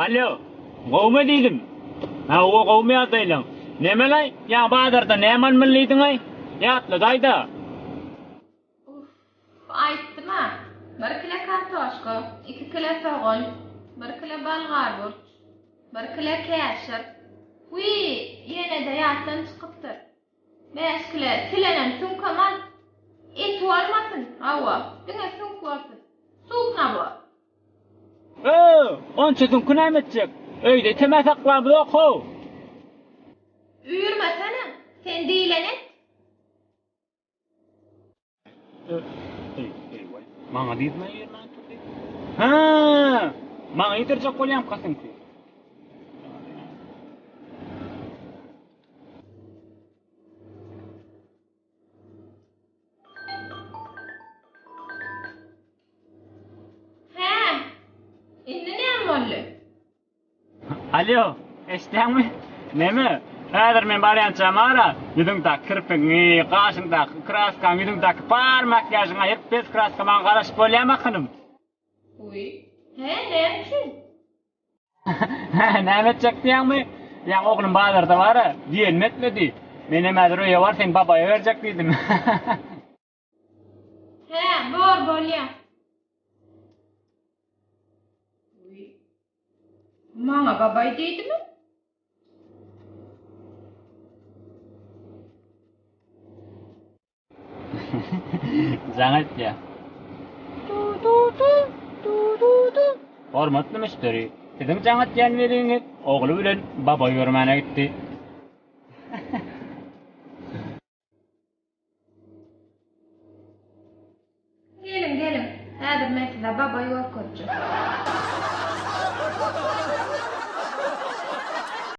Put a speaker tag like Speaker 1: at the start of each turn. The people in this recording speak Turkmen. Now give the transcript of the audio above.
Speaker 1: Alo, gowmy diýdim. Hawa, gowmy ýagdaýlaň? Nemelaý, ýa bazarda näme almaly diýdiňaý? Ýatladaý-da.
Speaker 2: Uff, aýtdym-a. Bir kile kartoşka, iki kile sogan, bir kile bolgarburç, bir kile käşir. Wiý, ýene-de ýatdan çykypdyr. Bäş kile tilenem süňkem al. Eti bolmasyn, hawa, diňe süňk bolsun. Sup nabor.
Speaker 1: Öö, onça süňki näme etjek? Öýde item-ä saklamyzok-how.
Speaker 2: Üýrmesene, sen diýleni et.
Speaker 1: Maňa diýdimi ýermän turdy? Hä, maňa ýetirjek bolýamka süňki?
Speaker 2: Hä, indi näme boldy?
Speaker 1: Alýo, eşidýäňmi? Neme, häzir men barýançam ara, ýüzüňdäki kirpigiňi, gaşyňdaky kraskaňy, ýüzüňdäki bar makiýažyňy aýyryp, bez kraska maňa garaşyp bolýamy akynym?
Speaker 2: Wiý, hä, näme üçin?
Speaker 1: Hä, näme etjek diýýäňmi? Ýaňy oglum bazarda bar-a, diýenimi etmedi. Menem häzir öýe bar, seni babaýa berjek diýdim.
Speaker 2: Hä, bor, bolýa. Wiý, Maňa babaý diýdimi?
Speaker 1: Jaň etýär. Tu-tu-tu, tu-tu-tu. Hormatly müşderi, siziň jaň etýän weliňiz ogly bilen babaý görmäne gitdi.
Speaker 2: Geliň, geliň. Häzir men size babaý görkezjek.